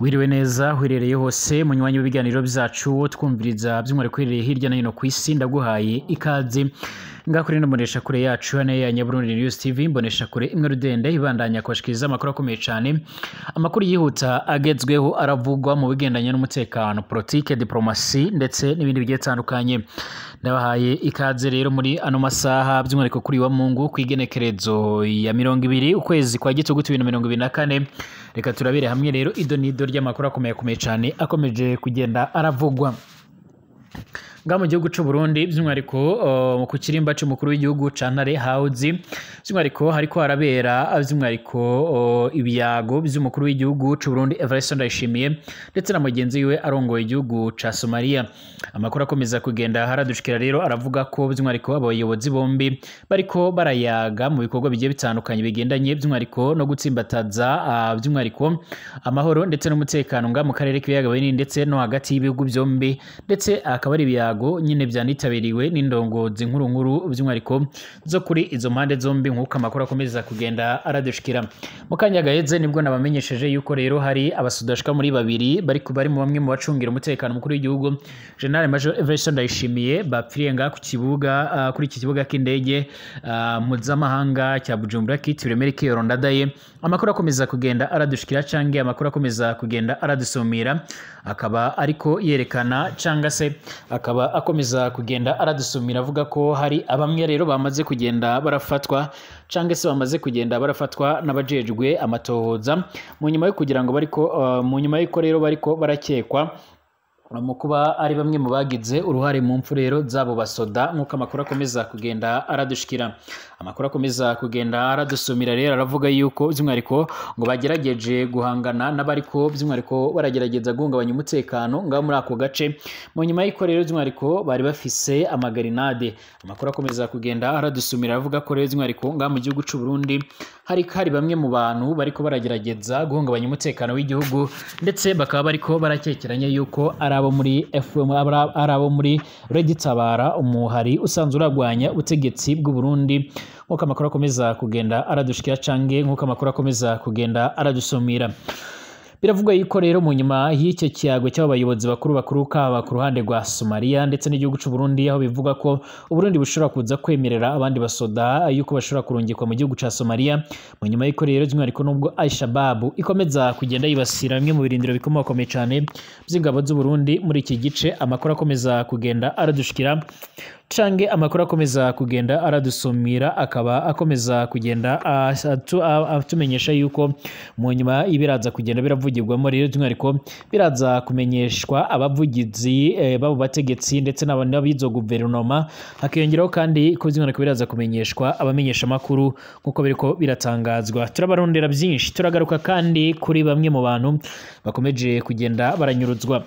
Wiriwe neza uherereye hose munywanyi w'ibiganiro byacu twumviriza by'umwihariko uherereye hirya no hino ku isi, ndaguhaye ikaze ngakuri no mbonesha kure yacu hano ya Nyaburundi News TV, mbonesha kure imwe rudende ibandanya kubashikiriza amakuru akomeye cyane, amakuru yihuta agezweho aravugwa mu bigendanye n'umutekano, politike, diplomasi ndetse n'ibindi bigiye bitandukanye. Ndabahaye ikaze rero muri ano masaha by'umwihariko kuri wa Mungu kwigenekerezo ya 20 ukwezi kwa Gitugutu 2024. Reka turabire hamwe rero ido nido ry'amakuru akomeye akomeye cyane akomeje kugenda aravugwa nga mu gihugu c'u Burundi, by'umwihariko ku kirimba c'umukuru w'igihugu ca Ntare House, by'umwihariko hariko harabera by'umwihariko ibiyago by'umukuru w'igihugu c'u Burundi Evariste Ndayishimiye ndetse na mugenzi we arongoye igihugu ca Somalia. Amakuru akomeza kugenda haradushikira rero aravuga ko by'umwihariko abayobozi bombi bariko barayaga mu bikorwa bigiye bitandukanye bigendanye by'umwihariko no gutsimbataza by'umwihariko amahoro ndetse n'umutekano nga mu karere k'ibiyaga binini ndetse no hagati y'ibihugu byombi, ndetse akaba ari ibiyago nyine byanitabiriwe n'indongozi nkuru nkuru by'umwihariko zo kuri izo mpande zombi, nk'uko amakuru akomeza kugenda aradushikira. Mu kanya gaheze nibwo nabamenyesheje yuko rero hari abasudashika muri babiri bari mu bamwe mu bacungira umutekano mukuru w'igihugu General Major Evariste Ndayishimiye bapfiriye nga ku kibuga kuri iki kibuga k'indege mpuzamahanga cya Bujumbura kitiriwe Melchior Ndadaye. Amakuru akomeza kugenda aradushikira canke amakuru akomeza kugenda aradusumira akaba ariko yerekana canga se akaba akomeza kugenda aradusumira avuga ko hari abamwe rero bamaze kugenda barafatwa canke se bamaze kugenda barafatwa n'abajejwe amatohoza mu nyuma yo kugira ngo bariko mu nyuma y'uko rero bariko barakekwa mu kuba ari bamwe mu bagize uruhare mu mpfu rero z'abo basoda, nk'uko amakuru akomeza kugenda aradushikira. Amakuru akomeza kugenda aradusumira rero aravuga yuko by'umwihariko ngo bagerageje guhangana n'abariko by'umwihariko baragerageza guhungabanya umutekano ngaho muri ako gace, mu nyuma y'uko rero by'umwihariko bari bafise amagarinade. Amakuru akomeza kugenda aradusumira aravuga ko rero by'umwihariko ngaho mu gihugu c'u Burundi hari bamwe mu bantu bariko baragerageza guhungabanya umutekano w'igihugu, ndetse bakaba bariko barakekeranya yuko ari abo muri FM, ari abo muri Regitabara, umuhari usanzwe uragwanya ubutegetsi bw'u Burundi, nkuko amakuru akomeza kugenda aradushikira cange nkuko amakuru akomeza kugenda aradusumira. Biravugwa yuko rero mu nyuma y'icyo kiyago cy'abayobozi bakuru bakuru kaba ku ruhande rwa Somalia ndetse n'igihugu c'u Burundi, aho bivuga ko Uburundi bushobora kuza kwemerera abandi basoda yuko bashobora kurungikwa mu gihugu ca Somalia, mu nyuma y'uko rero by'umwihariko nubwo Al-Shabaab ikomeza kugenda yibasira bimwe mu birindiro bikomakomeye cane by'ingabo z'u Burundi muri iki gice, amakuru akomeza kugenda aradushikira cange amakuru akomeza kugenda aradusumira akaba akomeza kugenda atumenyesha yuko mu nyuma ibiraza kugenda biravugirwamo rero by'umwihariko biraza kumenyeshwa abavugizi babo bategetsi ndetse n'abizo guverinoma, hakiyongeraho kandi ko by'umwihariko biraza kumenyeshwa abamenyesha makuru nkuko biriko biratangazwa. Turabarondera byinshi, turagaruka kandi kuri bamwe mu bantu bakomeje kugenda baranyuruzwa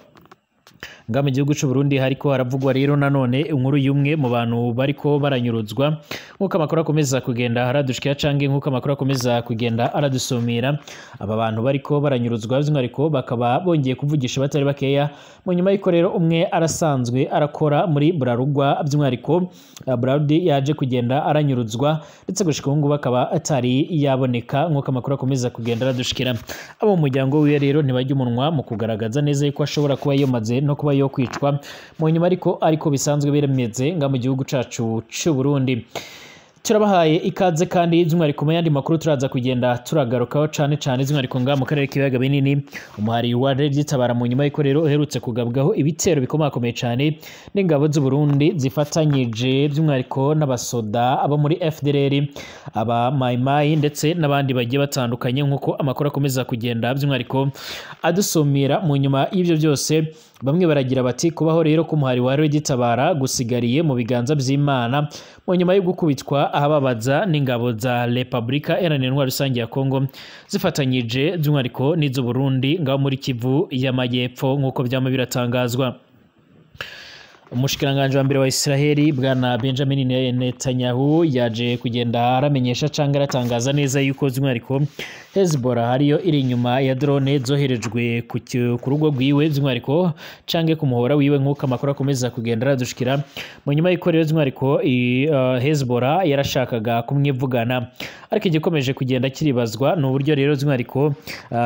nga mu gihugu c'u Burundi. Hariko haravugwa rero nanone inkuru y'umwe mu bantu bariko baranyuruzwa, nkuko amakuru akomeza kugenda aradushikira canke nkuko amakuru akomeza kugenda aradusumira. Aba bantu bariko baranyuruzwa by'umwihariko bakaba bongeye kuvugisha batari bakeya mu nyuma y'uko rero umwe arasanzwe arakora muri Brarugwa, by'umwihariko Brarudi yaje kugenda aranyuruzwa ndetse gushika ubu ngubu akaba atari yaboneka, nkuko amakuru akomeza kugenda aradushikira. Abo mu muryango wiwe rero ntibajya umunwa mu kugaragaza neza yuko ashobora kuba yomaze no kuba yo kwicwa mu nyuma, ariko bisanzwe biremeze nga mu gihugu cacu c'u Burundi. Turabahaye ikaze kandi by'umwihariko mu yandi makuru turaza kugenda turagarukaho cane cane by'umwihariko nga mu karere k'ibiyaga binini. Umuhari wa Regitabara mu nyuma y'uko rero uherutse kugabwaho ibitero bikomakomeye cane n'ingabo z'u Burundi zifatanyije by'umwihariko n'abasoda abo muri FDLR, aba Mai Mai ndetse n'abandi bagiye batandukanye, nkuko amakuru akomeza kugenda by'umwihariko adusumira. Mu nyuma y'ibyo byose bamwe baragira bati kubaho rero k'umuhari wa Regitabara gusigariye mu biganza by'Imana mu nyuma yo gukubitwa ahababaza n'ingabo za Republika Iharanira Intwaro Rusange ya Kongo zifatanyije by'umwihariko n'izo Burundi ngaho muri Kivu y'Amajyepfo, nk'uko byama biratangazwa. Umushikiranganji wa mbere wa Israheli bwana Benjamin Netanyahu yaje kugenda aramenyesha canke aratangaza neza yuko by'umwihariko Hezbollah hariyo iri inyuma ya drone zoherejwe ku rugo rwiwe, by'umwihariko canke ku muhora wiwe, nk'uko amakuru akomeza kugenda aradushikira. Mu nyuma y'uko rero by'umwihariko Hezbollah yarashakaga kumwivugana, ariko igikomeje kugenda kiribazwa ni uburyo rero by'umwihariko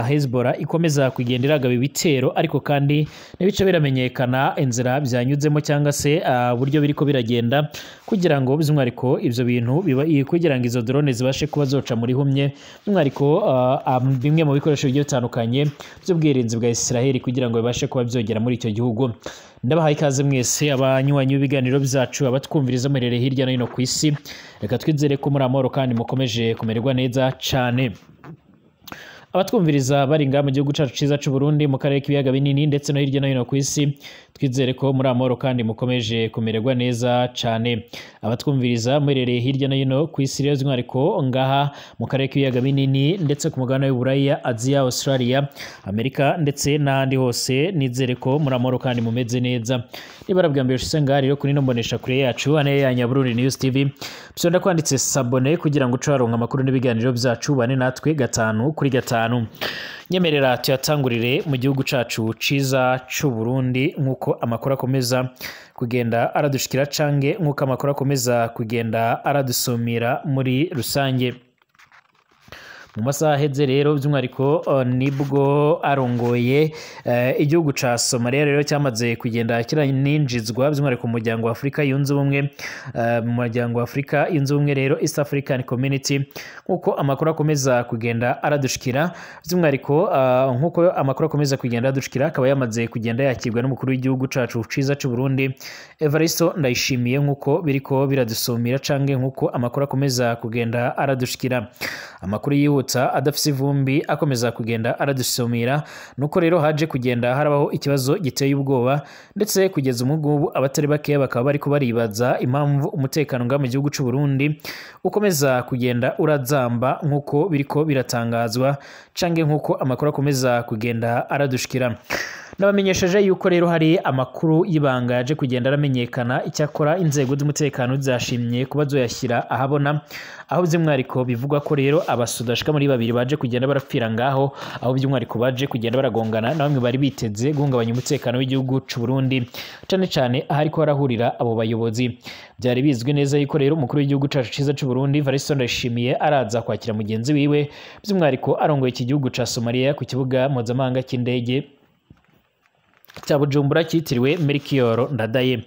Hezbollah ikomeza kugenda iragaba ibitero, ariko kandi n'ibice biramenyekana inzira byanyuzemo cyangwa se uburyo biriko biragenda kugira ngo by'umwihariko ivyo bintu kugira ngo izo drone zibashe kuba zoca muri humye, by'umwihariko bimwe mu bikoresho bigiye bitandukanye by'ubwirinzi bwa Israel kugira ngo bibashe kuba byogera muri icyo gihugu. Ndabahaye ikaze mwese abanywanyi b'ibiganiro byacu, abatwumviriza muherereye hirya no hino ku isi. Reka twizere ko muri amahoro kandi mukomeje kumererwa neza cane. Abatwumviriza bari ngaha mu gihugu cacu ciza c'u Burundi, mu karere k'ibiyaga binini ndetse no hirya no hino ku isi, twizere ko muri amahoro kandi mukomeje kumererwa neza cane. Abatwumviriza muherereye hirya no hino ku isi rero by'umwihariko ngaha mu karere k'ibiyaga binini ndetse ku mugabane w'Uburaya, Aziya, Australia, Amerika ndetse n'ahandi hose, nizere ko muri amahoro kandi mumeze neza. Niba arabwa mbere ushitse ngaha rero kuri ino mbonesha kure yacu hano ya Nyaburundi News TV, byonda kwanditse s'abonner kugira ngo uce waronka amakuru n'ibiganiro byacu, bane natwe 5 kuri 5. Nyemerera tuyatangurire mu gihugu cacu ciza c'u Burundi, nk'uko amakuru akomeza kugenda aradushikira cange nk'uko amakuru akomeza kugenda aradusumira muri rusange. Mu masaha aheze rero by'umwihariko nibwo arongoye igihugu ca Somalia rero cyamaze kugenda kiraninjizwa by'umwihariko mu muryango wa Afrika yunze ubumwe, mu muryango wa Afrika yunze ubumwe rero East African Community, nk'uko amakuru akomeza kugenda aradushikira by'umwihariko, nk'uko amakuru akomeza kugenda aradushikira, akaba yamaze kugenda yakirwa n'umukuru w'igihugu cacu ciza c'u Burundi Evaristo Ndayishimiye, nk'uko biriko biradusumira canke nk'uko amakuru akomeza kugenda aradushikira. Amakuru yihuta adafise ivumbi akomeza kugenda aradusumira nuko rero haje kugenda harabaho ikibazo giteye ubwoba, ndetse kugeza ubu abatari bakeya bakaba bariko baribaza impamvu umutekano ngaha mu gihugu c'u Burundi ukomeza kugenda urazamba nk'uko biriko biratangazwa canke nk'uko amakuru akomeza kugenda aradushikira. Nabamenyesheje yuko rero hari amakuru y'ibanga yaje kugenda aramenyekana, icyakora inzego z'umutekano zashimye kuba zoyashyira ahabona, aho by'umwihariko bivugwa ko rero abasoda bashika muri 2 baje kugenda barapfira ngaho, aho by'umwihariko baje kugenda baragongana na bamwe bari biteze guhungabanya umutekano w'igihugu c'u Burundi, cane cane ahariko harahurira abo bayobozi. Byari bizwi neza yuko rero umukuru w'igihugu cacu ciza c'u Burundi Evaristo Ndayishimiye araza kwakira mugenzi wiwe by'umwihariko arongoye iki gihugu ca Somalia ku kibuga mpuzamahanga cy'indege cya Bujumbura cyitiriwe Melchior Ndadaye.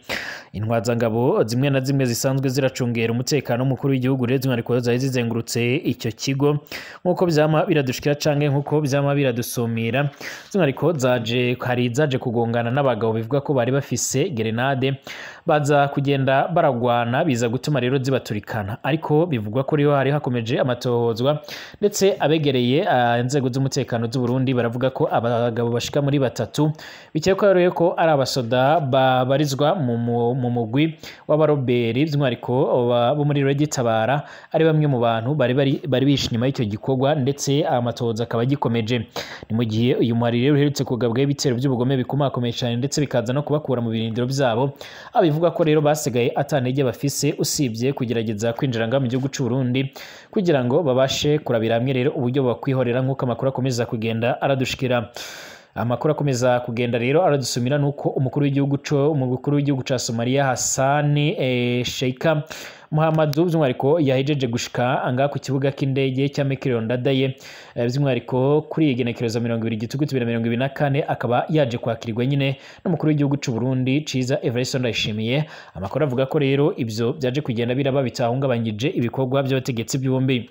Intwazangabo zimwe na zimwe zisanzwe ziracungera umutekano w'umukuru w'igihugu rero by'umwihariko zari zizengurutse icyo kigo, nk'uko byama biradushikira canke nk'uko byama biradusumira. By'umwihariko hari zaje kugongana n'abagabo bivuga ko bari bafise gerenade, baza kugenda baragwana biza gutuma rero zibaturikana, ariko bivugwa ko rero hari hakomeje amatohozwa, ndetse abegereye inzego z'umutekano z'u Burundi baravuga ko abagabo bashika muri 3 bikekwa rero ko ari abasoda babarizwa mu mugwi w'abaroberi by'umwihariko bo muri Regitabara, ari bamwe mu bantu bari bishe inyuma y'icyo gikorwa, ndetse amatohoza akaba agikomeje. Ni mu gihe uyu muhari rero uherutse kugabwaho ibitero by'ubugome bikomakomeye cyane, ndetse bikaza no kubakura mu birindiro byabo, abivuga ko rero basigaye atantege bafise usibye kugerageza kwinjira ngaha mu gihugu c'u Burundi kugira ngo babashe kurabira hamwe rero uburyo bakwihorera, nk'uko amakuru akomeza kugenda aradushikira. Amakuru akomeza kugenda rero aradusumira nuko umukuru w'igihugu ca Somalia Hassan Sheikh Muhammadu by'umwihariko yahejeje gushika anga ku kibuga cy'indege cya Melchior Ndadaye, by'umwihariko kuri igenekerezo 20 Gitugutu 2024, akaba yaje kwakirwa nyine n'umukuru w'igihugu c'u Burundi Ciza Evaristo Ndayishimiye. Amakuru avuga ko rero ibyo byaje kugenda biraba bitahungabanyije ibikorwa by'abategetsi byombi.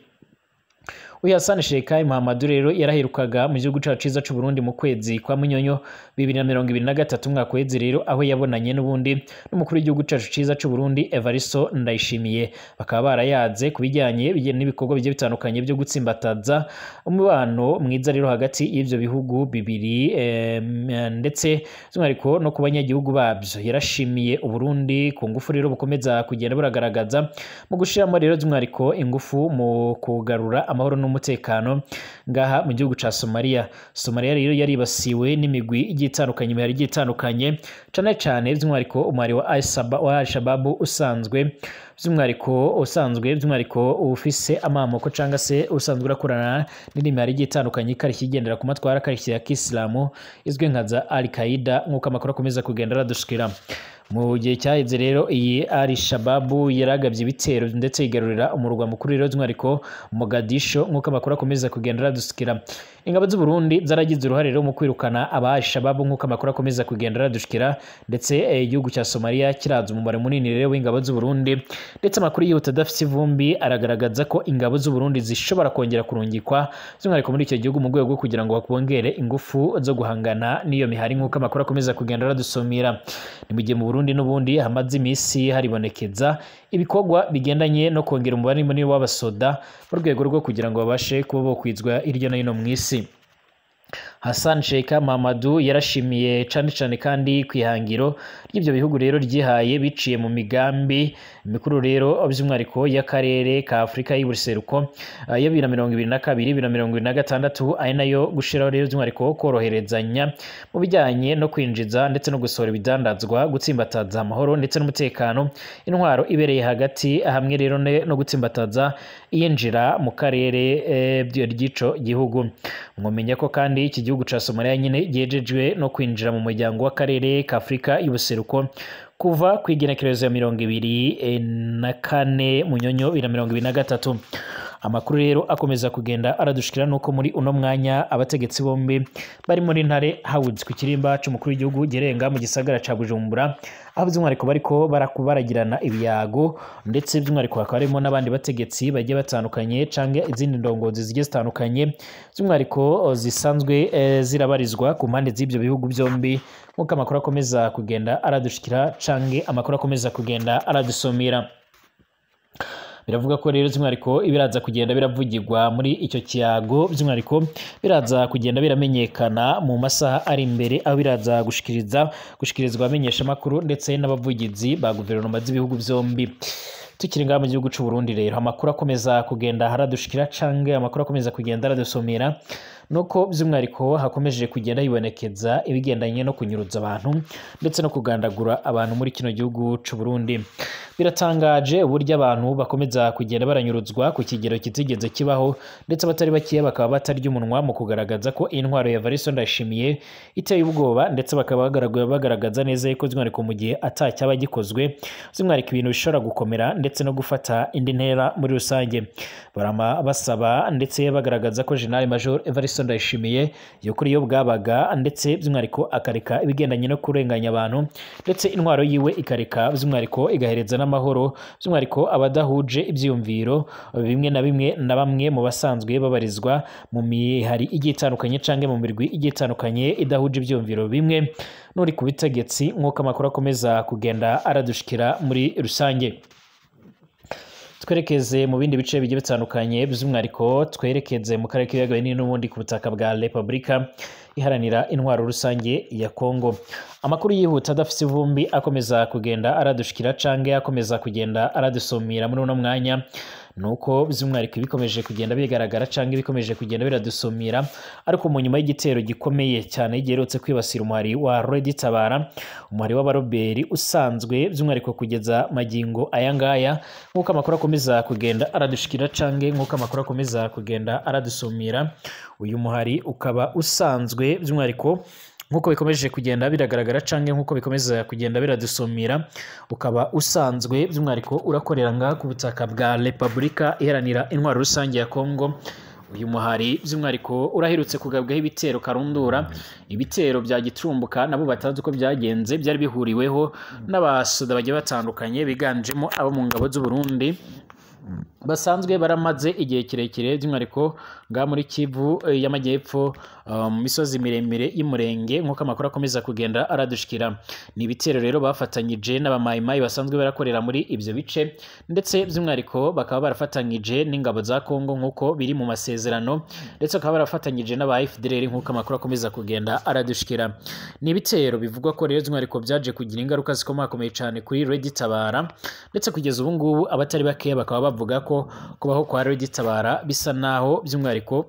Uyu Hassan Sheikh Muhammadu rero yaraherukaga mu gihugu cacu ciza c'u Burundi mu kwezi kwa Munyonyo 2023 umwaka weze rero, aho yabonanye n'ubundi n'umukuru w'igihugu cacu ciza c'u Burundi Evaristo Ndayishimiye, bakaba barayaze kubijyanye n'ibikorwa bigiye bitandukanye byo gutsimbataza umubano mwiza rero hagati y'ivyo bihugu bibiri, ndetse by'umwihariko no ku banyagihugu babyo. Yarashimiye Uburundi ku ngufu rero bukomeza kugenda buragaragaza mu gushiramo rero by'umwihariko ingufu mu kugarura amahoro n'umutekano ngaha mu gihugu ca Somalia. Somalia rero yaribasiwe n'imigwi igiye itandukanye, imihari igiye itandukanye, cane cane by'umwihariko umwari wa Al-Shabaab usanzwe by'umwihariko ufise amamoko canga se usanzwe urakorana n'indi mihari igiye itandukanye ikarishye igendera ku matwara akarishye ya Kisilamu izwi nka za Al-Qaeda, nk'uko amakuru akomeza kugenda aradushikira. Mu gihe cyaheze rero iyi Al-Shabaab yaragabye ibitero ndetse igarurira umurwa mukuru rero by'umwihariko Mogadisho, nk'uko amakuru akomeza kugenda aradushikira. Ingabo z'u Burundi zaragize uruhare rero mu kwirukana aba Al-Shabaab, nk'uko amakuru akomeza kugenda aradushikira, ndetse igihugu cya Somalia kiraza umubare munini rero w'ingabo z'u Burundi, ndetse amakuru yihuta adafite ivumbi aragaragaza ko ingabo z'u Burundi zishobora kongera kurungikwa by'umwihariko muri icyo gihugu mu rwego rwo kugira ngo bakongere ingufu zo guhangana n'iyo mihari, nk'uko amakuru akomeza kugenda aradusomira. Ni mu gihe mu Burundi n'ubundi hamaze iminsi haribonekeza ibikorwa bigendanye no kongera umubare munini w'abasoda mu rwego rwo kugira ngo babashe kuba bokwizwa hirya no hino mu isi. Hassan Sheikh Mamadou yarashimiye cane cane kandi kwihangiro ry'ibyo bihugu rero ryihaye biciye mu migambi mikuru rero by'umwihariko y'akarere ka Afrika y'Iburseruko ya 2022 2026, ari nayo gushiraho rero by'umwihariko koroherezanya mu bijyanye no kwinjiza ndetse no gusohora ibidandazwa, gutsimbataza amahoro ndetse n'umutekano, intwaro ibereye hagati hamwe rero no gutsimbataza iyinjira mu karere ry'ico gihugu. Mwomenya ko kandi iki gihugu ca Somalia nyine gejejwe no kwinjira mu muryango w'akarere ka Afrika y'Ubuseruko kuva ku igenekerezo ya 24 Munyonyo 2023. Amakuru rero akomeza kugenda aradushikira nuko muri uno mwanya abategetsi bombi bari muri Ntare House ku kirimba c'umukuru w'igihugu Gerenga mu gisagara ca Bujumbura, aho by'umwihariko bariko baragirana ibiyago, ndetse by'umwihariko hakaba harimo n'abandi bategetsi bagiye batandukanye canke izindi ndongozi zigiye zitandukanye by'umwihariko zisanzwe zirabarizwa ku mpande z'ibyo bihugu byombi, nk'uko amakuru akomeza kugenda aradushikira canke amakuru akomeza kugenda aradusomera. Biravuga ko rero by'umwihariko ibiraza kugenda biravugirwa muri icyo kiyago by'umwihariko biraza kugenda biramenyekana mu masaha ari imbere, aho biraza gushikirizwa abamenyesha makuru ndetse n'abavugizi ba guverinoma z'ibihugu byombi. Tukiri ngaha mu gihugu c'u Burundi rero amakuru akomeza kugenda haradushikira canke amakuru akomeza kugenda aradusomera nuko by'umwihariko hakomeje kugenda hibonekeza ibigendanye no kunyuruza abantu ndetse no kugandagura abantu muri kino gihugu c'u Burundi. Biratangaje uburyo abantu bakomeza kugenda baranyuruzwa ku kigero kitigeze kibaho, ndetse abatari bakeya bakaba batarya umunwa mu kugaragaza ko intwaro ya Evariste Ndayishimiye iteye ubwoba, ndetse bakaba bagaragaza neza yuko by'umwihariko mu gihe atacyaba gikozwe by'umwihariko ibintu bishobora gukomera ndetse no gufata indi ntera muri rusange. Barama basaba ndetse bagaragaza ko General Major Evariste Ndayishimiye yokuri iyo bwabaga, ndetse by'umwihariko akareka ibigendanye no kurenganya abantu, ndetse intwaro yiwe ikareka by'umwihariko igahereza n'amahoro by'umwihariko abadahuje ibyiyumviro bimwe na bimwe na bamwe mu basanzwe babarizwa mu mihari igiye itandukanye canke mu mirwi igiye itandukanye idahuje ibyiyumviro bimwe n'uri ku butegetsi, nk'uko amakuru akomeza kugenda aradushikira muri rusange. Twerekeze mu bindi bice bigiye bitandukanye by'umwihariko twerekeze mu karere k'ibiyaga binini n'ubundi ku butaka bwa Repubulika Iharanira Intwaro Rusange ya Kongo. Amakuru yihuta adafite ivumbi akomeza kugenda aradushikira canke akomeza kugenda aradusomira muri uno mwanya nuko by'umwihariko bikomeje kugenda bigaragara canke bikomeje kugenda biradusomira, ariko mu nyuma y'igitero gikomeye cyane giherutse kwibasira umuhari wa Red Tabara, umuhari w'abaroberi usanzwe by'umwihariko kugeza magingo aya ngaya, nk'uko amakuru akomeza kugenda aradushikira canke nk'uko amakuru akomeza kugenda aradusomira, uyu muhari ukaba usanzwe by'umwihariko nk'uko bikomeje kugenda biragaragara canke nk'uko bikomeza kugenda biradusomira, ukaba usanzwe by'umwihariko urakorera ngaha ku butaka bwa Repubulika Iharanira Intwaro Rusange ya Kongo. Uyu muhari by'umwihariko uraherutse kugabwaho ibitero karundura, ibitero bya giturumbuka nabo batazi uko byagenze, byari bihuriweho n'abasoda bagiye batandukanye biganjemo abo mu ngabo z'u Burundi basanzwe baramaze igihe kirekire by'umwihariko ngaha muri Kivu y'Amajyepfo mu misozi miremire y'Umurenge, nk'uko amakuru akomeza kugenda aradushikira. Ni ibitero rero bafatanyije n'abamayimayi basanzwe barakorera muri ibyo bice, ndetse by'umwihariko bakaba barafatanyije n'ingabo za Kongo nk'uko biri mu masezerano, ndetse bakaba barafatanyije n'aba FDLR nk'uko amakuru akomeza kugenda aradushikira. Ni ibitero bivugwa ko rero by'umwihariko byaje kugira ingaruka zikomakomeye cyane kuri Red Tabara, ndetse kugeza ubu ngubu abatari bakeya bakaba bavuga ko ko kubaho kwa Red Tabara bisa naho by'umwihariko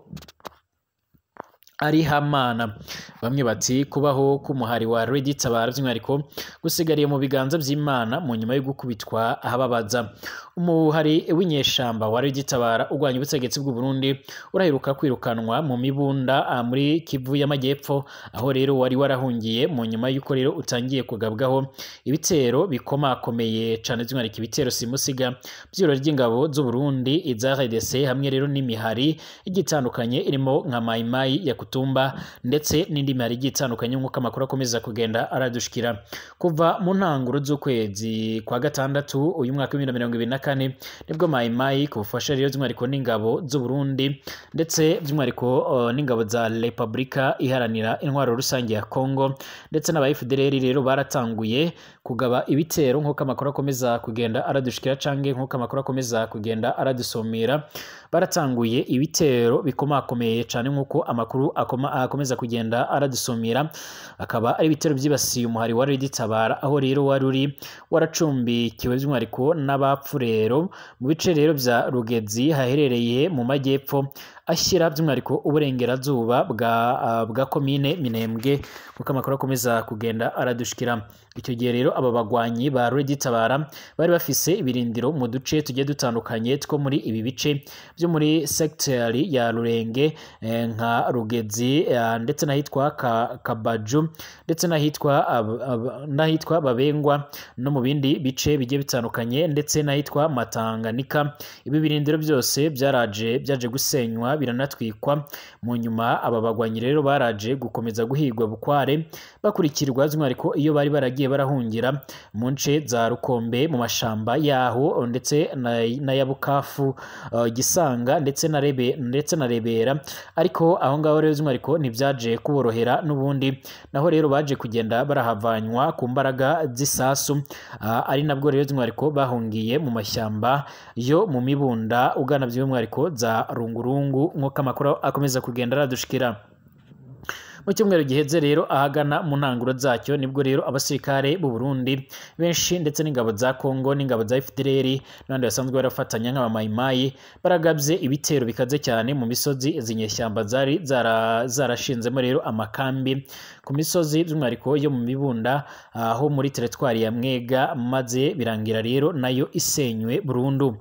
ari hamana. Bamwe bati kubaho k'umuhari wa Red Tabara by'umwihariko gusigariye mu biganza by'Imana mu nyuma yo gukubitwa ahababaza. Umuhari w'inyeshamba wa Red Tabara urwanya ubutegetsi bw'u Burundi uraheruka kwirukanwa mu mibunda muri Kivu y'Amajyepfo, aho rero wari warahungiye mu nyuma y'uko rero utangiye kugabwaho ibitero bikomakomeye cane, by'umwihariko ibitero simusiga by'ibiro ry'ingabo z'u Burundi iza RDC hamwe rero n'imihari igitandukanye irimo nka Mai Mai ya Kutumba ndetse n'indi mihari igiye itandukanye, nk'uko amakuru akomeza kugenda aradushikira. Kuva mu ntanguro z'ukwezi kwa gatandatu uyu mwaka wa 2024 nibwo Mai Mai ku bufasha rero by'umwihariko n'ingabo z'u Burundi ndetse by'umwihariko n'ingabo za Republika Iharanira Intwaro Rusange ya Congo ndetse n'aba FDLR rero baratanguye kugaba ibitero, nk'uko amakuru akomeza kugenda aradushikira canke nk'uko amakuru akomeza kugenda aradusomera. Baratanguye ibitero bikomakomeye cane, nk'uko amakuru akomeza kugenda aradusomera, akaba ari ibitero byibasiye umuhari wa Red Tabara, aho rero wari uri waracumbikiwe by'umwihariko n'abapfurero mu bice rero bya Rugezi haherereye mu majyepfo ashyira by'umwihariko uburengerazuba bwa komine Minembwe, nk'uko amakuru akomeza kugenda aradushikira. Icyo gihe rero aba bagwanyi ba Red Tabara bari bafise ibirindiro mu duce tugiye dutandukanye two muri ibi bice byo muri secteur ya Rurenge nka Rugezi ndetse n'ahitwa Kabaju ndetse n'ahitwa Babengwa no mu bindi bice bigiye bitandukanye ndetse n'ahitwa Matanganika. Ibi birindiro byose byaje gusenywa biranatwikwa. Mu nyuma aba bagwanyi rero baraje gukomeza guhigwa bukware bakurikirwa by'umwihariko iyo bari baragiye barahungira mu nce za Rukombe mu mashamba yaho ndetse na ya Bukafu, Gisanga ndetse na Rebe ndetse na Rebera, ariko aho ngaho rero by'umwihariko ntibyaje kuborohera n'ubundi, naho rero baje kugenda barahavanywa ku mbaraga z'isasu, ari nabwo rero by'umwihariko bahungiye mu mashyamba yo mu mibunda ugana by'umwihariko za Rungurungu, nk'uko amakuru akomeza kugenda aradushikira. Mu cyumweru giheze rero ahagana mu ntanguro zacyo nibwo rero abasirikare b'u Burundi benshi ndetse n'ingabo za Congo n'ingabo za FDLR n'abandi basanzwe barafatanya nk'aba Mai Mai baragabye ibitero bikaze cyane mu misozi izi nyeshyamba zari zarashinzemo rero amakambi ku misozi by'umwihariko yo mu mibunda aho muri teritwari ya Mwega, maze birangira rero nayo isenywe burundu.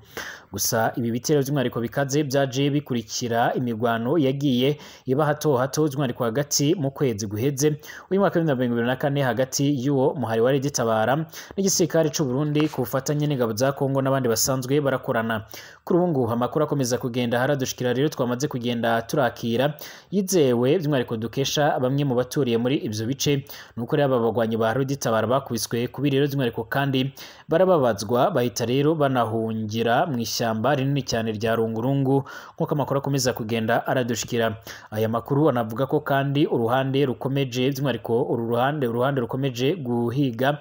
Gusa ibi bitero by'umwihariko bikaze byaje bikurikira imigwano yagiye iba hato hato by'umwihariko hagati mu kwezi guheze uyu mwaka wa 2024 hagati y'uwo muhari wa Red Tabara n'igisirikare c'u Burundi ku bufatanye n'ingabo za Congo n'abandi basanzwe barakorana. Kuri ubu ngubu amakuru akomeza kugenda haradushikira rero twamaze kugenda turakira yizewe by'umwihariko dukesha bamwe mu baturiye muri ibyo bice, nuko rero aba bagwanyi ba Red Tabara bakubiswe kubi rero by'umwihariko kandi barababazwa bahita rero banahungira mu ishyamba rinini cyane rya Rungurungu, nk'uko amakuru akomeza kugenda aradushikira. Aya makuru anavuga ko kandi uruhande rukomeje by'umwihariko uru ruhande rukomeje guhiga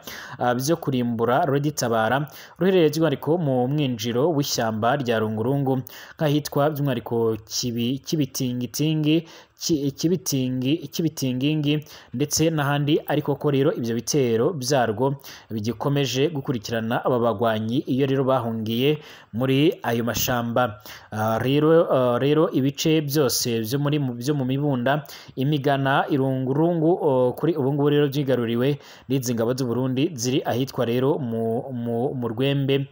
byo kurimbura Red Tabara ruherereye by'umwihariko mu mwinjiro w'ishyamba rya Rungurungu nk'ahitwa by'umwihariko Kibitingitingi Kibitingingi ndetse n'ahandi, ariko ko rero ibyo bitero byarwo bigikomeje gukurikirana aba bagwanyi iyo rero bahungiye muri ayo mashamba. Rero ibice byose byo mu mibunda imigana Irungurungu kuri ubu ngubu rero byigaruriwe n'izi ngabo z'u Burundi ziri ahitwa rero mu Rwembe,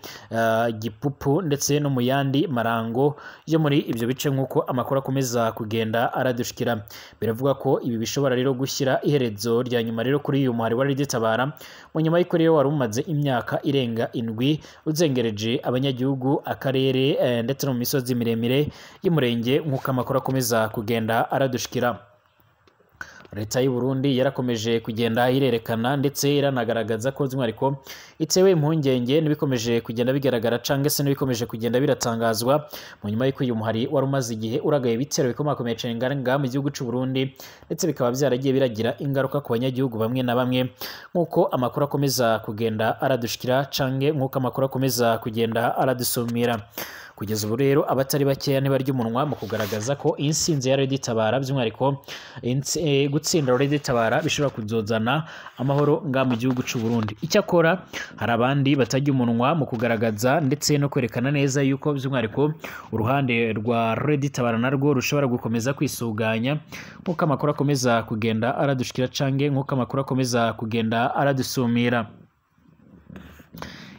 Gipupu ndetse no mu yandi marango yo muri ibyo bice, nk'uko amakuru akomeza kugenda aradushikira. Biravuga ko ibi bishobora rero gushyira iherezo rya nyuma rero kuri uyu muhari wa Red Tabara mu nyuma y'uko rero wari umaze imyaka irenga 7 uzengereje abanyagihugu akarere ndetse no mu misozi miremire y'umurenge, nk'uko amakuru akomeza kugenda aradushikira. Leta y'u Burundi yarakomeje kugenda irerekana ndetse iranagaragaza ko by'umwihariko itewe impungenge n'ibikomeje kugenda bigaragara canke se n'ibikomeje kugenda biratangazwa mu nyuma y'uko uyu muhari wari umaze igihe uragaye ibitero bikomakomeye cane ngaha mu gihugu c'u Burundi, ndetse bikaba byaragiye biragira ingaruka ku banyagihugu bamwe na bamwe, nk'uko amakuru akomeza kugenda aradushikira canke nk'uko amakuru akomeza kugenda aradusumira. Kugeza ubu rero abatari bakeya ntibarya umunwa mu kugaragaza ko insinzi ya Red Tabara, by'umwihariko gutsinda Red Tabara bishobora kuzozana amahoro nga mu gihugu c'u Burundi. Icyakora hari abandi batarya umunwa mu kugaragaza ndetse no kwerekana neza yuko by'umwihariko uruhande rwa Red Tabara narwo rushobora gukomeza kwisuganya, nk'uko amakuru akomeza kugenda aradushikira cange nk'uko amakuru akomeza kugenda aradusumira.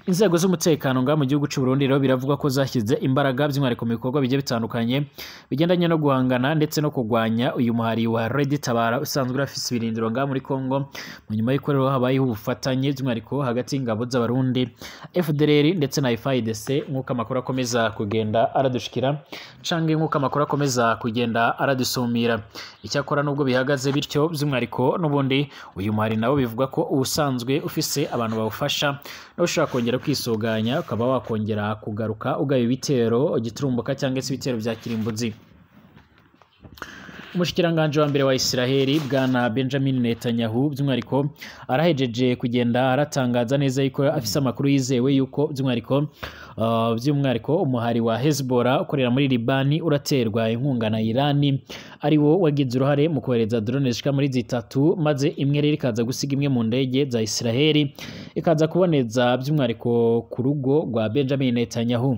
Inzego z'umutekano nga mu gihugu c'u Burundi rero biravugwa ko zashyize imbaraga by'umwihariko mu bikorwa bigiye bitandukanye bigendanye no guhangana ndetse no kurwanya uyu muhari wa Red Tabara usanzwe urafise ibirindiro nga muri Kongo, mu nyuma y'uko rero habayeho ubufatanye by'umwihariko hagati y'ingabo z'Abarundi, FDLR ndetse na FARDC, nk'uko amakuru akomeza kugenda aradushikira canke nk'uko amakuru akomeza kugenda aradusumira. Icyakora nubwo bihagaze bityo, by'umwihariko n'ubundi uyu muhari nawo bivugwa ko ubusanzwe ufise abantu bawufasha no ushobora kongera kwisuganya ukaba wakongera kugaruka ugaba ibitero giturumbuka cyangwa se ibitero bya kirimbuzi. Umushikiranganje wa mbere wa Israeli bwana Benjamin Netanyahu by'umwihariko arahejeje kugenda aratangaza neza yuko afise amakuru yizewe yuko by'umwihariko umuhari wa Hezbollah ukorera muri Libani uraterwa inkunga na Irani, ari wo wagize uruhare mu kohereza drone zishika muri zitatu, maze imwe rero ikaza gusiga imwe mu ndege za Israeli ikaza kuboneza by'umwihariko ku rugo rwa Benjamin Netanyahu.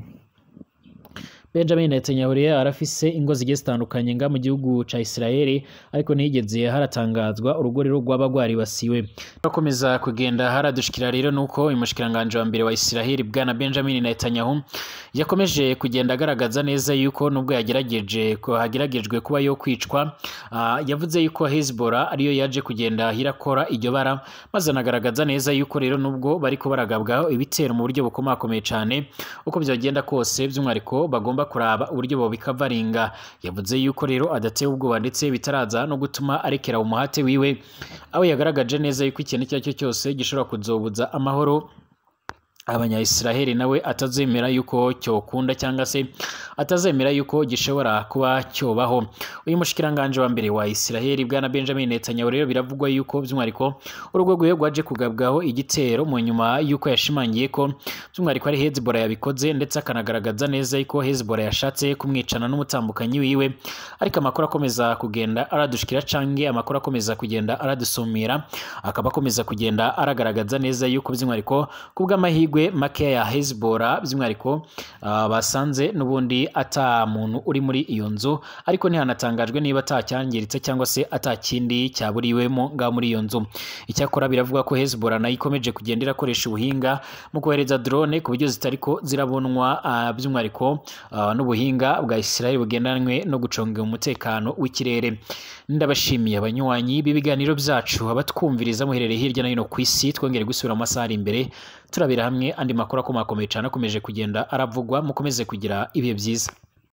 Benjamin Netanyahu rero arafise ingo zigiye zitandukanye nga mu gihugu ca Israeli, ariko ntiyigeze haratangazwa urugo rero rwaba rwaribasiwe. Bakomeza kugenda haradushikira rero nuko umushikiranganje wa mbere wa Israeli bwana Benjamin Netanyahu yakomeje kugenda agaragaza neza yuko nubwo yagerageje ko hageragejwe kuba yo kwicwa, yavuze yuko Hezbollah ariyo yaje kugenda hirakora iryo bara, maze anagaragaza neza yuko rero nubwo bariko baragabwaho ibitero mu buryo bukomakomeye cane, uko byagenda kose by'umwihariko bagomba kuraba uburyo bobikavaringa. Yavuze yuko rero adatewe ubwoba ndetse bitaraza no gutuma arekera umuhate wiwe, aho yagaragaje neza yuko ikintu icyo ari cyo cyose gishobora kuzobuza amahoro abanya-Israeli nawe atazemera yuko cyokunda cyangwa se atazemera yuko gishobora kuba cyobaho. Uyu mushikiranganje wa mbere wa Israeli bwana Benjamin Netanyahu rero biravugwa yuko by'umwihariko urugo rwiwe rwaje kugabwaho igitero mu nyuma yuko yashimangiye ko by'umwihariko ari Hezbollah yabikoze, ndetse akanagaragaza neza yuko Hezbollah yashatse kumwicana n'umutambukanyi wiwe. Ariko amakuru akomeza kugenda aradushikira cange amakuru akomeza kugenda aradusumira, akaba akomeza kugenda aragaragaza neza yuko by'umwihariko kubw'amahirwe makeya ya Hezbollah by'umwihariko basanze n'ubundi ata muntu uri muri iyo nzu, ariko ntihanatangajwe niba atacyangiritse cyangwa se atakindi cyaburiwemo nga muri iyo nzu. Icyakora biravuga ko Hezbollah nayo ikomeje kugenda irakoresha ubuhinga mu kohereza drone ku buryo zitariko zirabonwa, by'umwihariko n'ubuhinga bwa Israel bugendanwe no gucunga umutekano w'ikirere. Ndabashimiye abanywanyi b'ibiganiro byacu abatwumviriza muherereye hirya no hino ku isi, twongere gusubira mu masaha ari imbere turabira hamwe andi makuru akomakomeye cyane akomeje kugenda aravugwa. Mukomeze kugira ibihe byiza.